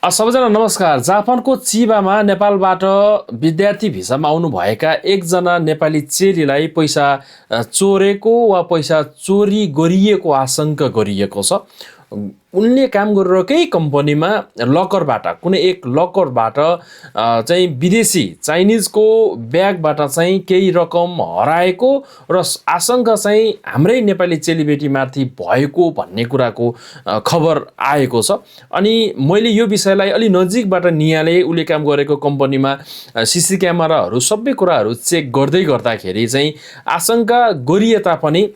सबैजना नमस्कार। जापानको चिबामा नेपालबाट विद्यार्थी भिसामा आउनुभएका एकजना नेपाली चेलीलाई पैसा चोरेको वा पैसा चोरी गरिएको आशंका गरिएको छ। उनले काम गरिरहेकै कम्पनीमा लकरबाट कुनै एक लकरबाट चाहिँ विदेशी चाइनिजको ब्यागबाट चाहिँ केही रकम हराएको र आशंका चाहिँ हाम्रै नेपाली चेलीबेटीमाथि भएको भन्ने कुराको खबर आएको छ। अनि मैले यो विषयलाई अलि नजिकबाट निहालेँ। उसले काम गरेको कम्पनीमा सीसी क्यामेराहरू सबै कुराहरू चेक गर्दै गर्दाखेरि चाहिँ आशंका गरिए तापनि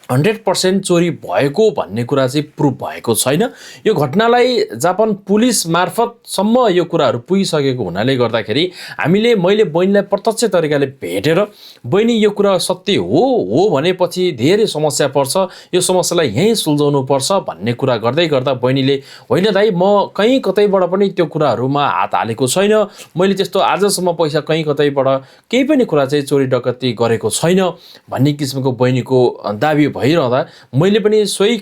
100% चोरी भएको भन्ने कुरा चाहिँ प्रुफ भएको छैन। यो घटनालाई जापान पुलिस मार्फतसम्म यो कुराहरू पुगिसकेको हुनाले गर्दाखेरि मैले बहिनीलाई प्रत्यक्ष तरिकाले भेटेर बहिनी यो कुरा सत्य हो भनेपछि धेरै समस्या पर्छ, यो समस्यालाई यहीँ सुल्झाउनु पर्छ भन्ने कुरा गर्दै गर्दा बहिनीले होइन दाइ, म कहीँ कतैबाट पनि त्यो कुराहरूमा हात हालेको छैन, मैले त्यस्तो आजसम्म पैसा कहीँ कतैबाट केही पनि कुरा चाहिँ चोरी डकैती गरेको छैन भन्ने किसिमको बहिनीको दाबी भइरहँदा मैले पनि सोही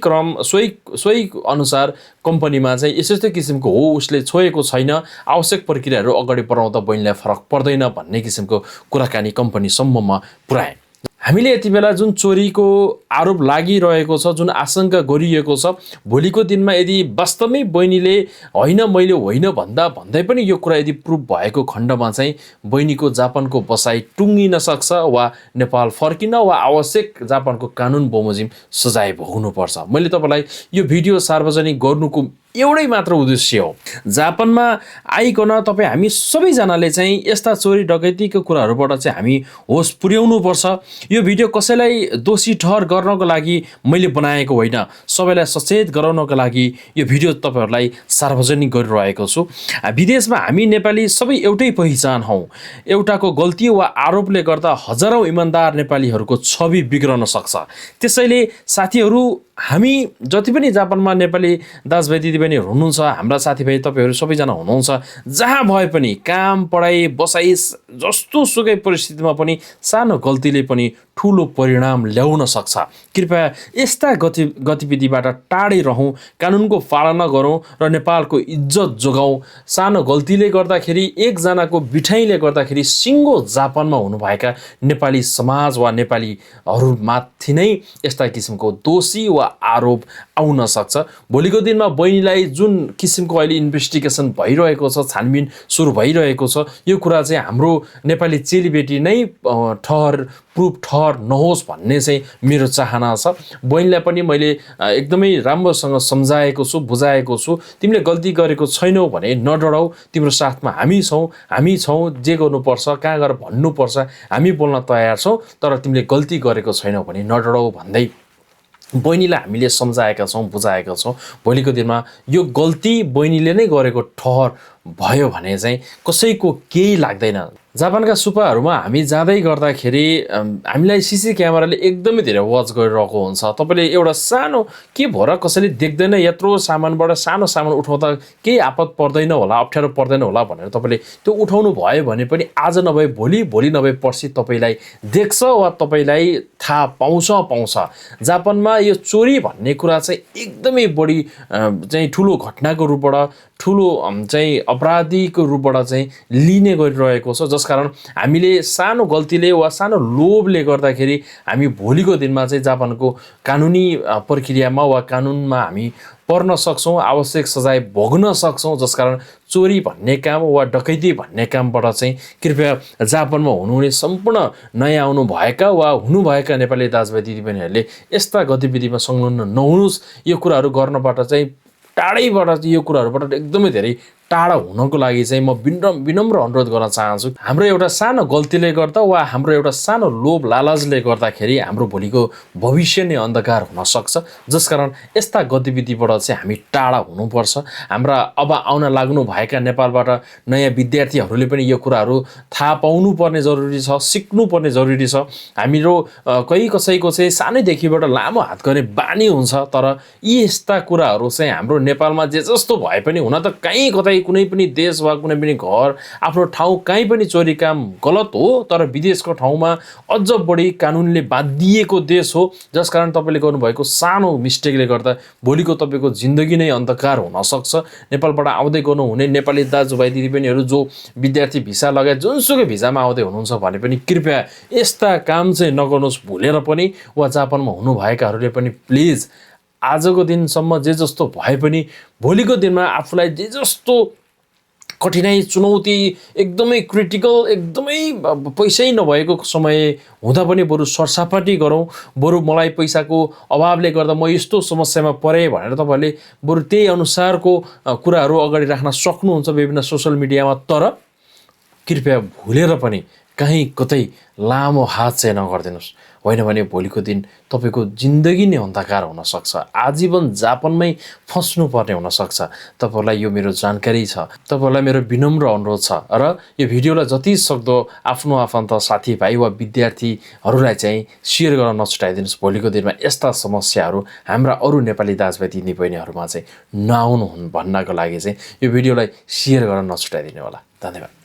अनुसार कम्पनीमा चाहिँ यस्तो किसिमको हो, उसले छोएको छैन, आवश्यक प्रक्रियाहरू अगाडि बढाउँदा बहिनीलाई फरक पर्दैन भन्ने किसिमको कुराकानी कम्पनीसम्ममा पुर्याएँ। हामीले यति बेला जुन चोरीको आरोप लागिरहेको छ, जुन आशंका गरिएको छ, भोलिको दिनमा यदि वास्तवमै बहिनीले होइन भन्दै पनि यो कुरा यदि प्रुफ भएको खण्डमा चाहिँ बहिनीको जापानको बसाइ टुङ्गिन सक्छ वा नेपाल फर्किन वा आवश्यक जापानको कानुन बमोजिम सजाय भोग्नुपर्छ। मैले तपाईँलाई यो भिडियो सार्वजनिक गर्नुको एउटै मात्र उद्देश्य हो, जापानमा आइकन तपाईँ हामी सबैजनाले चाहिँ यस्ता चोरी डकैतीको कुराहरूबाट चाहिँ हामी होस पुर्याउनुपर्छ। यो भिडियो कसैलाई दोषी ठहर गर्नको लागि मैले बनाएको होइन, सबैलाई सचेत गराउनको लागि यो भिडियो तपाईँहरूलाई सार्वजनिक गरिरहेको छु। विदेशमा हामी नेपाली सबै एउटै पहिचान हौँ। एउटाको गल्ती वा आरोपले गर्दा हजारौँ इमान्दार नेपालीहरूको छवि बिग्रन सक्छ। त्यसैले साथीहरू, हामी जति पनि जापानमा नेपाली दाजुभाइ दिदीबहिनीहरू हुनुहुन्छ, हाम्रा साथीभाइ तपाईँहरू सबैजना हुनुहुन्छ, जहाँ भए पनि काम पढाइ बसाइ जस्तो सुकै परिस्थितिमा पनि सानो गल्तीले पनि ठुलो परिणाम ल्याउन सक्छ। कृपया यस्ता गतिविधिबाट टाढै रहौँ, कानुनको पालना गरौँ र नेपालको इज्जत जोगाउँ। सानो गल्तीले गर्दाखेरि, एकजनाको बिठाइले गर्दाखेरि सिङ्गो जापानमा हुनुभएका नेपाली समाज वा नेपालीहरूमाथि नै यस्ता किसिमको दोषी वा आरोप आउन सक्छ। भोलिको दिनमा बहिनीलाई जुन किसिमको अहिले इन्भेस्टिगेसन भइरहेको छ, छानबिन सुरु भइरहेको छ, यो कुरा चाहिँ हाम्रो नेपाली चेलीबेटी नै प्रुफ ठहर नहोस् भन्ने चाहिँ मेरो चाहना छ। बहिनीलाई पनि मैले एकदमै राम्रोसँग सम्झाएको छु, बुझाएको छु। तिमीले गल्ती गरेको छैनौ भने नडराऊ, तिम्रो साथमा हामी छौँ, जे गर्नुपर्छ कहाँ गएर भन्नुपर्छ हामी बोल्न तयार छौँ, तर तिमीले गल्ती गरेको छैनौ भने नडराऊ भन्दै बहिनीलाई हामीले सम्झाएका छौँ, बुझाएका छौँ। भोलिको दिनमा यो गल्ती बहिनीले नै गरेको ठहर भयो भने चाहिँ कसैको केही लाग्दैन। जापानका सुपाहरूमा हामी जाँदै गर्दाखेरि हामीलाई सीसी क्यामेराले एकदमै धेरै वाच गरिरहेको हुन्छ। तपाईँले एउटा सानो के भएर कसैले देख्दैन, यत्रो सामानबाट सानो सामान उठाउँदा केही आपत पर्दैन होला, अप्ठ्यारो पर्दैन होला भनेर तपाईँले त्यो उठाउनु भयो भने पनि आज नभए भोलि नभए पर्सि तपाईँलाई देख्छ वा तपाईँलाई थाहा पाउँछ। जापानमा यो चोरी भन्ने कुरा चाहिँ एकदमै बढी चाहिँ ठुलो घटनाको रूपबाट, ठुलो चाहिँ अपराधीको रूपबाट चाहिँ लिने गरिरहेको छ। जसकारण हामीले सानो गल्तीले वा सानो लोभले गर्दाखेरि हामी भोलिको दिनमा चाहिँ जापानको कानुनी प्रक्रियामा वा कानुनमा हामी पर्न सक्छौँ, आवश्यक सजाय भोग्न सक्छौँ। जसकारण चोरी भन्ने काम वा डकैती भन्ने कामबाट चाहिँ कृपया जापानमा हुनुहुने सम्पूर्ण नयाँ आउनुभएका वा हुनुभएका नेपाली दाजुभाइ दिदीबहिनीहरूले यस्ता गतिविधिमा संलग्न नहुनुहोस्। यो कुराहरू गर्नबाट चाहिँ टाढैबाट, यो कुराहरूबाट एकदमै धेरै टाढा हुनको लागि चाहिँ म विनम्र अनुरोध गर्न चाहन्छु। हाम्रो एउटा सानो गल्तीले गर्दा वा हाम्रो एउटा सानो लोभ लालचले गर्दाखेरि हाम्रो भोलिको भविष्य नै अन्धकार हुन सक्छ। जसकारण यस्ता गतिविधिबाट चाहिँ हामी टाढा हुनुपर्छ। हाम्रा अब आउन लाग्नु भएका नेपालबाट नयाँ विद्यार्थीहरूले पनि यो कुराहरू थाहा पाउनुपर्ने जरुरी छ, सिक्नुपर्ने जरुरी छ। हाम्रो कसैको चाहिँ सानैदेखिबाट लामो हात गर्ने बानी हुन्छ, तर यी यस्ता कुराहरू चाहिँ हाम्रो नेपालमा जे जस्तो भए पनि, हुन त कहीँ कतै कुनै पनि देश वा कुनै पनि घर आफ्नो ठाउँ कहीँ पनि चोरी काम गलत हो, तर विदेशको ठाउँमा अझ बढी कानुनले बाँधिएको देश हो, जसकारण तपाईँले गर्नुभएको सानो मिस्टेकले गर्दा भोलिको तपाईँको जिन्दगी नै अन्धकार हुनसक्छ। नेपालबाट आउँदै गर्नुहुने नेपाली दाजुभाइ दिदीबहिनीहरू जो विद्यार्थी भिसा लगायत जुनसुकै भिसामा आउँदै हुनुहुन्छ भने पनि कृपया यस्ता काम चाहिँ नगर्नुहोस् भुलेर पनि, वा जापानमा हुनुभएकाहरूले पनि प्लिज आजको दिनसम्म जे जस्तो भए पनि भोलिको दिनमा आफूलाई जे जस्तो कठिनाइ चुनौती एकदमै क्रिटिकल एकदमै पैसै नभएको समय हुँदा पनि बरु सरसफाटी गरौँ। बरु मलाई पैसाको अभावले गर्दा म यस्तो समस्यामा परेँ भनेर तपाईँहरूले बरु त्यही अनुसारको कुराहरू अगाडि राख्न सक्नुहुन्छ विभिन्न सोसल मिडियामा। तर कृपया भुलेर पनि कहीँ कतै लामो हात चाहिँ नगरिदिनुहोस्, होइन भने भोलिको दिन तपाईँको जिन्दगी नै अन्धकार हुनसक्छ, आजीवन जापानमै फस्नुपर्ने हुनसक्छ। तपाईँहरूलाई यो मेरो जानकारी छ, तपाईँहरूलाई मेरो विनम्र अनुरोध छ र यो भिडियोलाई जति सक्दो आफ्नो आफन्त साथीभाइ वा विद्यार्थीहरूलाई चाहिँ सेयर गर्न नछुटाइदिनुहोस्। भोलिको दिनमा यस्ता समस्याहरू हाम्रा अरू नेपाली दाजुभाइ दिदीबहिनीहरूमा चाहिँ नआउनु भन्नको लागि चाहिँ यो भिडियोलाई सेयर गर्न नछुटाइदिनु होला। धन्यवाद।